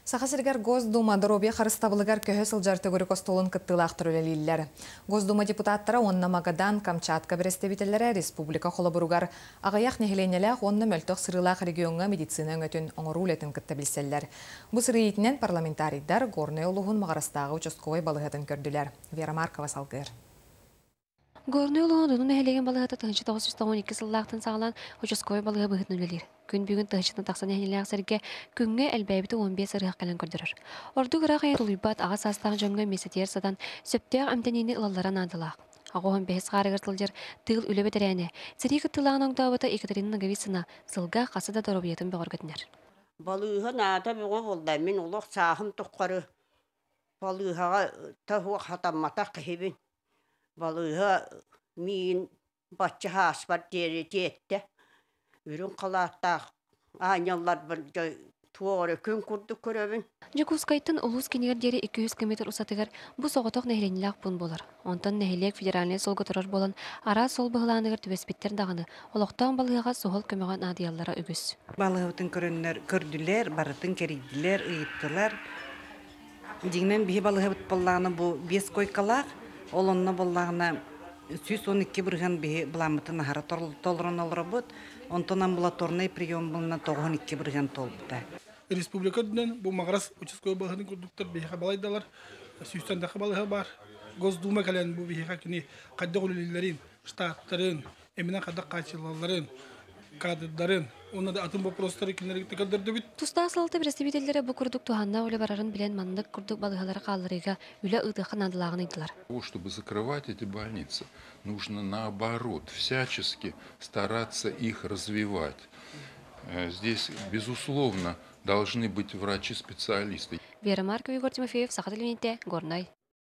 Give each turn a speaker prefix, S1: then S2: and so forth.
S1: Саха сиригэр Госдума доруобуйа харыстабылыгар көһө сылдьар төгүрүк остуолун кыттыылаахтар үлэлииллэр. Госдума депутаттара уонна Магадан, Камчатка бэрэстэбиитэллэрэ республика холобуругар аҕыйах нэһилиэнньэлээх уонна мөлтөх сырыылаах региоҥҥа медицина өҥөтүн оҥоруу үлэтин кытта билсэллэр. Бу сырыы иитинэн парламентарийдар Горнай улууһун Маҕарастааҕы участковай балыыһатын көрдүлэр. Вера Маркова салгыыр.
S2: Горнай улууһун Одуну нэһилиэгин балыыһата 1992 сыллаахтан саҕалаан участковай балыыһа быһыытынан үлэлиир. Күн бүгүн тыһыынчаттан тахса нэһилиэнньэлээх сиргэ күҥҥэ элбээбитэ 15 ырыһах кэлэн көрдөрөр. Ордук ыраах айан тулуйбат аҕа саастаах дьоҥҥо миэстэтигэр сатан сөптөөх эмтэниини ылаллара наадалаах. 85 хаарыгар сылдьар тыыл үлэ бэтэрээнэ, сэрии кыттыылааҕын оҥдообута Екатерина Ноговицына сылга хаса да доруобуйатын бөҕөргөтүнэр.
S3: Балыыһа наада бөҕө буолла. Мин олох сааһым тухары балыыһаҕа та суох хатамматах киһибин. Балыыһа миигин бачча ааспар диэри тиэттэ. Үрүҥ халааттаах аанньалларбын дьэ туох эрэ күн курдук көрөбүн.
S2: Дьокуускайтан улуус киинигэр диэри 200 километр устатыгар бу соҕотох нэһилиэнньэлээх пуун буолар. Онтон нэһилиэк федеральнай суолга турар буолан, араас суол быһылааныгар түбэспиттэр даҕаны, олохтоох балыыһаҕа суһал көмөҕө наадыйаллара үгүс.
S4: Балыыһабытын көрөннөр көрдүлэр, барытын кэрийдилэр, ыйыттылар. Дьиҥинэн биһи балыыһабыт буоллаҕына бу биэс койкалаах, ол онно буоллаҕына 112% биһи былааммытын аһара толорон олоробут. Онтон амбулаторнай прием булна 92% туолбута.
S5: Республика үрдүнэн бу Маҕарас участковай балыыһатын курдуктар биһиэхэ балайдалар. Сүүстэн тахса балыыһа баар. Госдума кэлэн бу биһиэхэ кини хайдах үлэлииллэрин, штаттарын, эминэн хайдах хааччыллалларын, кадрдарын уонна да атын боппуруостары кинилэргэ көрдөрдүбүт.
S2: Тустаах салалта бэрэстэбиитэллэрэ бу курдук туһааннаах үлэ барарын билэн маннык курдук балыыһалары хаалларыыга үлэ ыытыахха наадалааҕын ыйдылар.
S6: Чтобы закрывать эти больницы, нужно наоборот всячески стараться их развивать. Здесь, безусловно, должны быть врачи-специалисты.
S2: Вера Маркова, Егор Тимофеев, Саха телевидениете, Горнай.